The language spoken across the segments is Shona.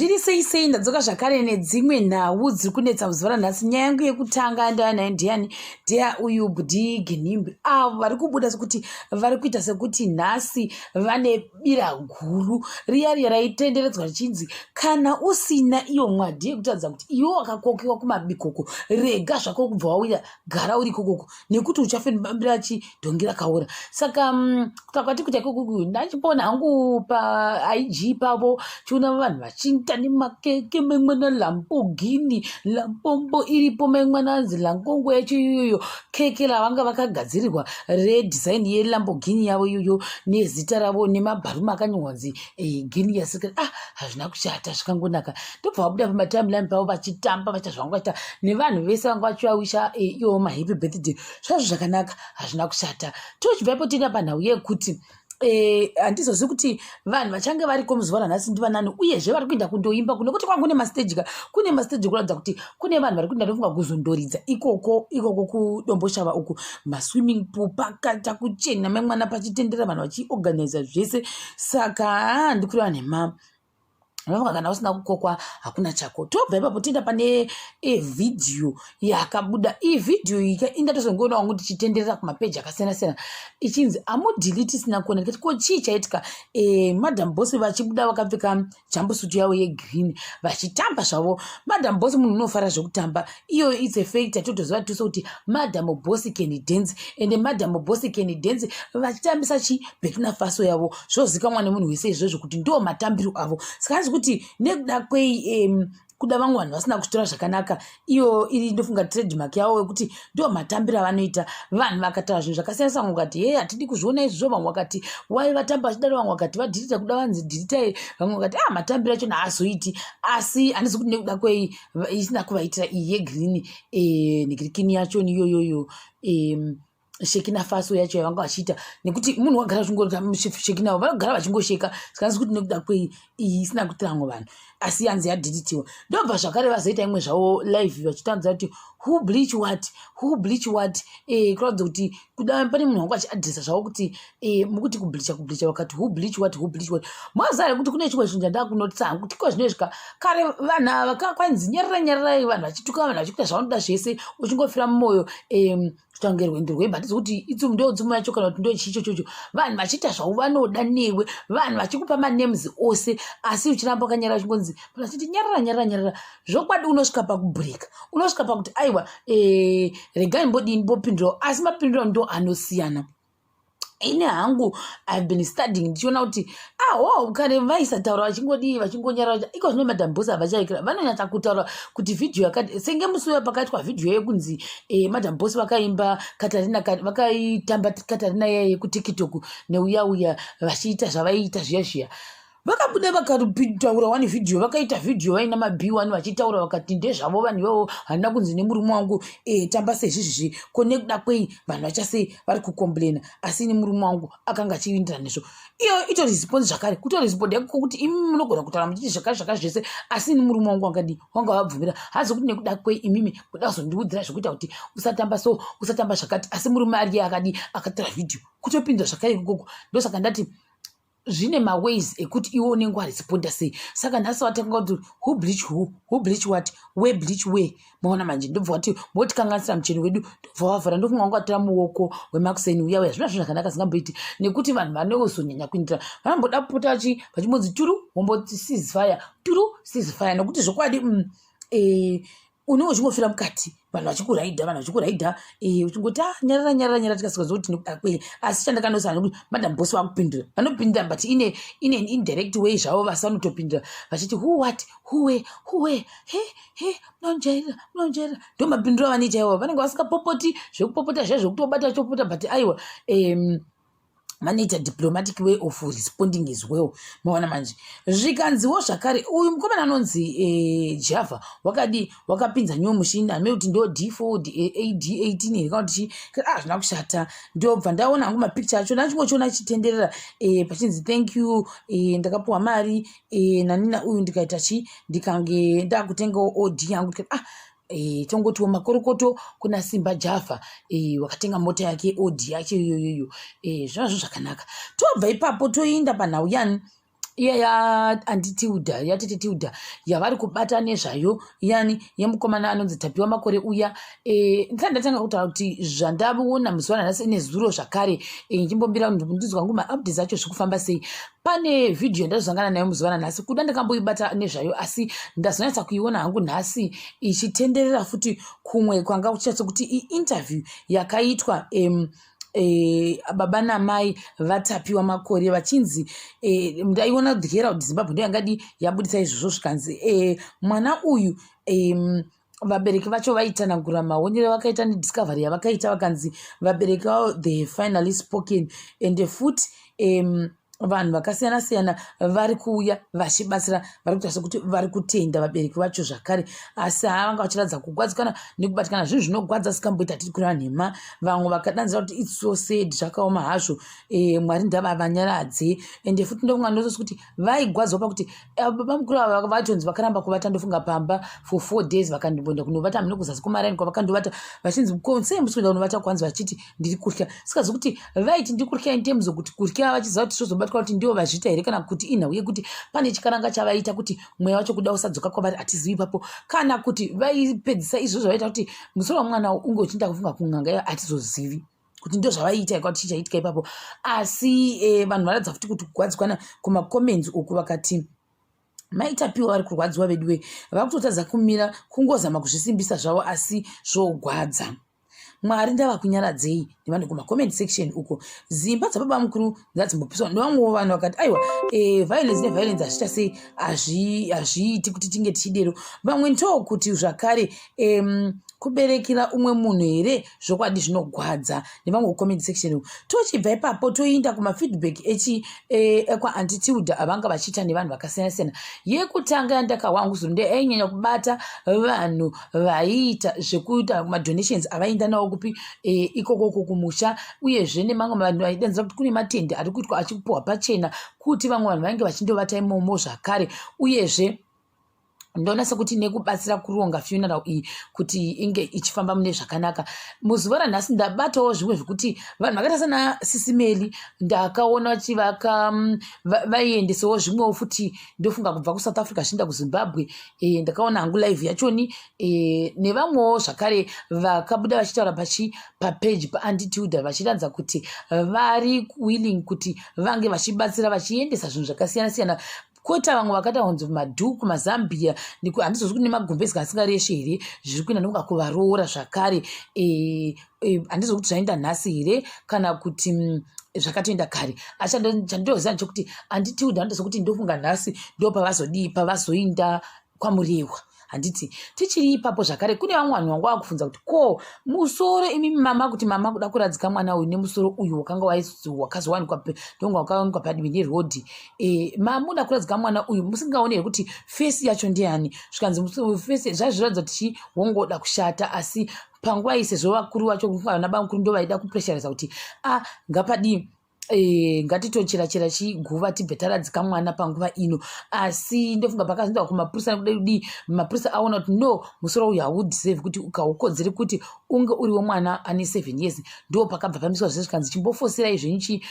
Zviri sei sei, ndadzoka zvakare nedzimwe nhau dziri kunetsa muzuva ranhasi. Nyaya yangu yekutanga ndauya nayo ndiyani? Ndeya uyu Budi Ginimbi, avo vari kubuda sekuti vari kuita sekuti nhasi vane bira guru riya riya raitenderedzwa richinzi kana usina iyo mwadhi yekutaridza kuti iwe wakakokewa kumabikoko, rega zvako kubva wauya, gara uri ikokoko nekuti uchafambira chidhongi rakaora. Saka kwati kuita ikokuku, ndachipona hangu paIG pavo chiona vanhu vachiita nemakeke, memwana Lamborghini, Lampombo iripo, memwana anzi Langongo yacho iyoyo, keke ravanga vakagadzirirwa redesign yeLamborghini yavo iyoyo nezita ravo nemabharuma akanyorwa nzi Gini yasika. Ah, hazvina kushata, zvikangonaka. Ndobva vabuda pamatimeline pavo vachitamba, vachiita zvavanga vachiita nevanhu vese vanga vachivawisha iwo mahappy birthday. Zvazvo zvakanaka, hazvina kushata. Tochibva ipo toenda panhau yekuti handizozivi kuti vanhu vachange variko muzuva ranhasi ndivanani, uyezve vari kuenda kundoimba kuno kuti kwanga kune masteji ka, kune masteji, kuratidza kuti kune vanhu vari kuenda, ndofunga kuzondoridza ikoko ikoko kuDomboshava uku. Maswimming pool pakaita kuchena, mai mwana, pachitendera vanhu vachiorganiza zvese. Saka handikureva nhema, vafunga kana usina kukokwa hakuna chako. Tobva ipapo toenda pane vhidhiyo yakabuda. Iyi vhidhiyo iyi indatozongoona wangu tichitenderera kumapeji akasiyana siyana ichinzi amudelete isina kuona. Ndikati, ko chii chaitika? Madam Boss vachibuda vakapfeka jumpsuit yavo yegreen vachitamba zvavo. Madam Boss munhu unofara zvekutamba, iyo it's a fact yatotoziva tose kuti Madam Boss can dance, ende Madam Boss can dance vachitambisa chi Burkina Faso yavo. Zvozikamwa nemunhu wese izvozvo kuti ndo matambiro avo. Saka hanzi kuti nekuda kwei kuda vamwe vanhu vasina kuzvitora zvakanaka. Iyo iri, ndofunga, trademark yavo yekuti ndo matambiro avanoita. Vanhu vakataura zvinhu zvakasiyana siyana, vamwe vakati, "He, hatidi kuzviona izvozvo." Vamwe vakati, "Wai vatamba vachidaro?" Vamwe vakati vadhirita, kuda vanzi dhiritai. Vamwe vakati, "A, matambiro achona haazoiti." Asi handisi kuti nekuda kwei isina kuvaitira iyi yegreen negirikini yacho iyoyoyo, Shekina Faso yacho yavanga vachiita, nekuti munhu wagara achingorita, vanogara vachingosheka. Saka handisi kuti nekuda kwei iyi isina kuitira vamwe vanhu, asi yanzi yadhiritiwa. Ndobva zvakare vazoita imwe zvavo live vachitaridza kuti who bleach what, who bleach what, kuratidza kuti kuda pane munhu wangu achiadhiresa zvavo kuti mukuti kubleacha, kubleacha, vakati who bleach what, who bleach what. Maziva here kuti kune chimwe chinhu chandakunotisa hangu, kuti ko zvinoizvika kare vanhu ava kwainzi nyararai, nyararai, vanhu vachituka, vanhu vachikuita zvavanoda zvese, uchingofira mumwoyo kutange rwendo rwemba. Handizi kuti itsumu ndo tsumu yacho kana kuti ndo chicho chocho, vanhu vachiita zvavo vanoda newe, vanhu vachikupa manames ose, asi uchiramba wakanyarara, uchingonzi vanhu vachiti nyarara, nyarara, nyarara. Zvokwadi unosvika pakubhurika, unosvika pakuti aiwa, regai mbodini, mbopindurawo. Asi mapinduro ndo anosiyana. Ini hangu I have been studying ndichiona kuti aho kare vaisataura, vachingodii, vachingonyarara. Iko zvino Madam Boss havachaikira, vanonyatsa kutaura kuti vhidhiyo yakati senge musi uya pakaitwa vhidhiyo yekunzi Madam Boss vakaimba Katarina, vakaitamba Katarina iya yekuTikTok neuya uya, vachiita zvavaiita zviya zviya, vakabuda vakataura wani vhidhiyo, vakaita vhidhiyo vaina mab1 vachitaura, vakati ndezvavo vanhu ivavo, handina kunzi nemurume wangu tamba sezvizvizvi. Ko nekuda kwei vanhu vachasei vari kucomplaina, asi ini murume wangu akanga achiindira nezvo? Iyo itori response zvakare, kutoresponda ikoko kuti imi munogona kutaura muchiti zvakare zvakare zvese, asi ini murume wangu wangadii, wanga vabvumira. Hazi kuti nekuda kwei imimi kuda kuzondiudzira zvekuita kuti usatamba so, usatamba zvakati, asi murume ariye akadii, akatora vhidhiyo, kutopinzwa zvakare ikokoko. Ndosaka ndati zvine maways ekuti iwe unenge waresponda sei. Saka nhasi watanga kuti who bleach who, who bleach what, where bleach where. Maona manje, ndobva wati motikanganisira mucheno wedu, ndobva wavhara. Ndofunga wanga watora muoko wemakuseni uya uya. Zvina zvinhu zvakanaka zingamboiti nekuti vanhu vanozonyanya kuindira, vanomboda kupota vachimbonzi turu, womboti ceasefire, turu, ceasefire, nekuti zvokwadi unenge uchingofira mukati, vanhu vachikuraidha, vanhu vachikuraidha, uchingoti, "Ah, nyarara, nyarara, nyarara." Tikasikaziva kuti nekuda kwei, asi chandakanosa nekuti Madam Boss vakupindura, vanopindura, but ine an indirect way zvavo, vasi vanotopindura vachiti who what, who where, who where, he he, munonjairira, munonjairira. Ndo mapinduro avanoita iwavo. Vanenge vasingapopoti zvekupopota zviya zvekutobata chopota, but aiwa, vanoita diplomatic way of responding as well. Maona manje, zvikanziwo zvakare uyu mukomana anonzi Java wakadi wakapinza new mushini, hame kuti ndo D4 AD 18 here kana kuti chii. Ah, zvina kushata. Ndobva ndaona hangu mapicture acho, ndachingochiona achitenderera pachinzi thank you, ndakapiwa mari nanina uyu, ndikaita chi, ndikange ndakutengawo Audi yangu. Ndikati, ah, tongotiwo makorokoto kuna Simba Java, wakatenga mota yake Audi yacho iyoyoyo. Zvazvo zvakanaka. Tobva ipapo toinda panhau yani. Iya yaAuntie Tilda, yatete Tilda, yavari kubata nezvayo yani yemukomana anonzi Tapiwa Makore uya. Ndisati ndatanga kutaura kuti zvandaona muzuva ranhasi nezuro zvakare, ndichimbombira ndinzwa hangu maupdates acho zviri kufamba sei. Pane vhidhiyo yandazosangana nayo muzuva ranhasi, kuda ndakamboibata nezvayo, asi ndazonyatsa kuiona hangu nhasi ichitenderera futi kumwe kwanga kuchiita sekuti iinterview yakaitwa baba namai vaTapiwa Makore vachinzi, ndaiona The Herald Zimbabwe ndo yangadi yabudisa izvozvo, zvikanzi mwana uyu, vabereki vacho vaitsanangura maonero avakaita nediscovery yavakaita. Vakanzi vabereki vavo, they finally spoken, and futi vanhu vakasiyana siyana vari kuuya vachibatsira, vari kuita sekuti vari kutenda vabereki vacho zvakare, asi haa, vanga vachiratidza kugwadzikana nekubatikana. Zvinhu zvinogwadza, sikamboita tiri kureva nhema. Vamwe vakadanzira kuti it's so sad, zvakaoma hazvo, Mwari ndavavanyaradze. Ende futi ndofunga ndososi kuti vaigwadzwa pakuti baba mukuru ava vatonzi vakaramba kuvata, ndofunga pamba for 4 days, vakandimboenda kunovata hamene kuzasi kumaraini kwavakandovata, vachinzi, "Sei musi kuenda kunovata?" Kwanzi vachiti, "Ndiri kutya." Sikazi kuti vaiti ndiri kutya in terms okuti kutya vachiziva kuti zvozobatwa kuti ndivo vazviita here, kana kuti inhau yekuti pane chikaranga chavaita kuti mweya wacho kuda usadzoka kwavari, hatizivi ipapo, kana kuti vaipedzisa izvozvo vaita kuti musoro wamwana unge uchienda kufunga kun'anga iyo, hatizozivi kuti ndo zvavaiita ika kuti chichaitika ipapo. Asi vanhu varatidza futi kuti kugwadzikana kumacomments uku, vakati maitapiwa vari kurwadziwa veduwe, vakutotadza kumira, kungozama kuzvisimbisa zvavo, asi zvogwadza. Mwari ndava kunyaradzei nevanhu kumacomment section uko. Dzimba dzababa mukuru ngadzimbopiswa. Nevamwewo vanhu vakati, aiwa, violence neviolence hazviita sei, hazviiti kuti tinge tichidero. Vamwe ndokuti zvakare, kuberekera umwe munhu here, zvokwadi zvinogwadza, nevamwe kucomment section uko. Tochibva ipapo toinda kumafeedback echi ekwaAuntie Tilda avanga vachiita nevanhu vakasiyana siyana. Yekutanga yandakawangu zuro ndeyainyanya kubata vanhu vaiita zvekuita madonations avainda nawo kupi, ikokoko kumusha, uyezve nemamwe vanhu vaidanzira kuti kune matende ari kuitwa achipuhwa pachena kuti vamwe vanhu vange vachindovata imomo zvakare. Uyezve ndoona sekuti nekubatsira kuronga funeral iyi kuti inge ichifamba mune zvakanaka. Muzuva ranhasi ndabatawo zvimwe zvekuti vanhu vakaita sana Sisimeli, ndakaona vachivaka, vaiendesawo zvimwewo futi, ndofunga kubva kuSouth Africa zvichienda kuZimbabwe. Ndakaona hangu live yachoni, nevamwewo zvakare vakabuda vachitaura pachi papeji paAuntie Tilda, vachiratidza kuti vari willing kuti vange vachibatsira vachiendesa zvinhu zvakasiyana siyana. Kwota vamwe vakaita kunzi madhuku mazambia, handizozi kune magumbezi asingareshe here zviri kuenda nokunga kuvaroora zvakare. Handizo kuti zvaenda nhasi here kana kuti zvakatoenda kare, asi chandinoziva ndechekuti Auntie Tilda vanoita sekuti, ndofunga nhasi ndo pavazodii, pavazoinda kwaMurehwa, handiti? Tichiri ipapo zvakare, kune vamwe vanhu vanga vakubvunza kuti, ko musoro imi mama, kuti mama kuda kuradzika mwana uyu nemusoro uyu wakanga wakazowanikwa, ndonga wakawanikwa padivi nerodhi, mamuda kuradzika mwana uyu musingaoni here kuti face yacho ndiani? Zvikanzi face zvaizviratidza kuti chi wongoda kushata, asi panguva iyi sezvo vakuru vacho, vana bamukuru, ndo vaida kupressurisa kuti a ngapadii, ngatitochera chera chiguva tibve taradzika mwana panguva ino. Asi ndofunga pakazoenda kumapurisa nekuda kudii, mapurisa aona kuti no, musoro uyu haudeserve kuti kaukodzeri kuti unge uri wemwana ane 7 years. Ndo pakabva pamiswa zvese, zvikanzi chimbofosirai zvenyu chi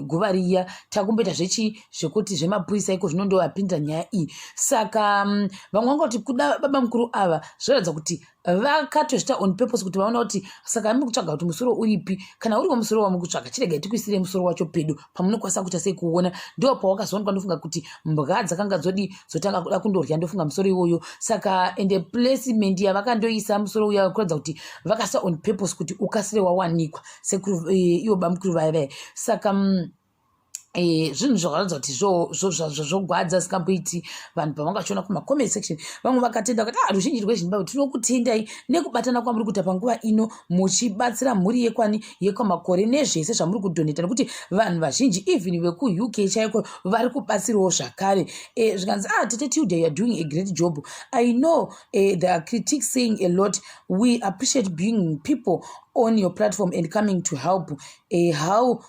guva riya, takumboita zvechi zvekuti zvemapurisa iko zvino ndovapinda nyaya iyi. Saka vamwe vanga kuti kuda baba mukuru ava zvoratidza kuti vakatozvita on purpose kuti vaona kuti saka muri kutsvaga kuti musoro uripi, kana uriwo musoro wamuri kutsvaga, chiregai tikuisire musoro wacho pedo pamunokwanisa kuita sei kuona. Ndo pawakazoonekwa, ndofunga kuti mbwa dzakanga dzodi dzotanga kuda kundorya, ndofunga musoro iwoyo. Saka ende placement yavakandoisa musoro uya kuratidza kuti vakasa on purpose kuti ukasire wawanikwa sekuru, ivo bamukuru vaya vaya. Saka zvinhu zvakaratidza kuti zvogwadza singamboiti. Vanhu pavanga vachiona kumacomment section, vamwe vakatenda vakati, ah, ruzhinji rweZimbabwe tinokutendai nekubatana kwamuri kuita panguva ino muchibatsira mhuri yekwani yekwaMakore nezvese zvamuri kudonata, nekuti vanhu vazhinji, even vekuUK chaiko, vari kubatsirawo zvakare. Zvikanzi, ah, Tete Tilda, you are doing a great job. I know there are critics saying a lot. We appreciate being people on your platform and coming to help. How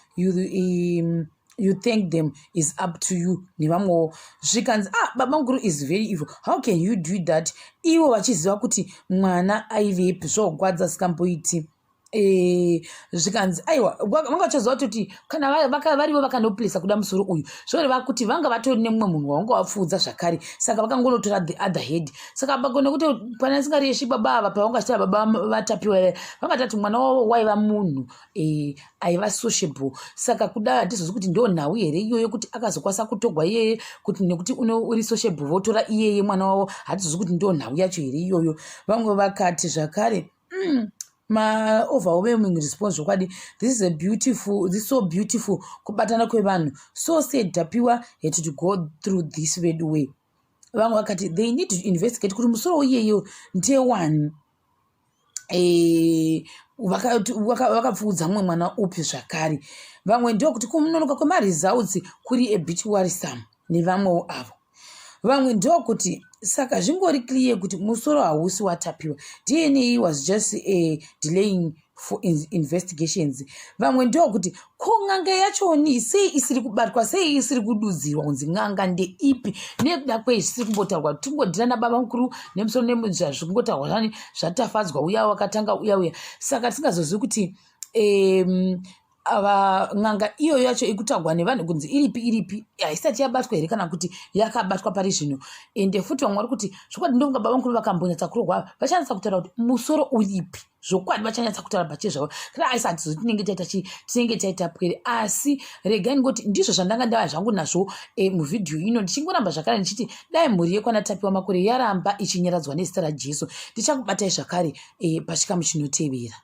you thank them is up to you. Nevamwewo zvikanzi, ah, baba mukuru is very evil, how can you do that, ivo vachiziva kuti mwana aivepi? Zvogwadza sikamboiti. Eh, zvikanzi aiwa vanga vachaziva kutoti kana varivo vakanoplesa kuda musoro uyu zvoreva kuti vanga vatori nemumwe munhu wavanga vapfuudza zvakare saka vakangonotora the other head saka nekuti pana asingareshi baba ava pavanga vachitaura baba vatapiwa vanga tati mwana wavo waiva munhu eh, aiva sociable saka kuda hatizozi kuti ndo nhau here iyoyo kuti akazokwanisa kutogwa iyeye kuti nekuti uri sociable votora iyeye mwana wavo hatizozi kuti ndo nhau yacho here iyoyo vamwe vakati zvakare maoverwhelming response zvokwadi this is a beautiful this so beautiful kubatana kwevanhu so said Tapiwa had to go through this wedu way vamwe vakati they need to investigate kuti musoro iyeyo ndewani eh, vakapfuudza mumwe mwana upi zvakare vamwe ndokuti kunonoka kwemaresults kuri a bit worrisome nevamwewo avo vamwe ndokuti saka zvingori clear kuti musoro hausi watapiwa DNA was just delaying for investigations vamwe ndokuti ko n'anga yachoni sei isiri kubatwa sei isiri kududzirwa kunzi n'anga ndeipi nekuda kwei zvisiri kumbotaurwa tingodhira nababa mukuru nemusoro nezvazvikungotaurwa zvani zvatafadzwa uya wakatanga uya uya saka tisingazozivi kuti ava n'anga iyoyo yacho ikutaurwa nevanhu kunzi iripi iripi haisati yabatwa here kana kuti yakabatwa pari zvino ende futi vamwe vari kuti zvokwadi ndonga baba mukuru vakambonyatsa kurohwa vachanatsa kutaura kuti musoro uripi zvokwadi vachanyatsa kutaura pachezvavo kana aisi hatizo tinenge taita chii tinenge taita pwere asi regai ndingoti ndizvo zvandanga ndava zvangu nazvo e, muvhidhiyo ino ndichingoramba zvakare ndichiti dai mhuri yekwana Tapiwa Makore yaramba ichinyaradzwa nezita raJesu ndichakubatai zvakare e, pachikamu chinotevera.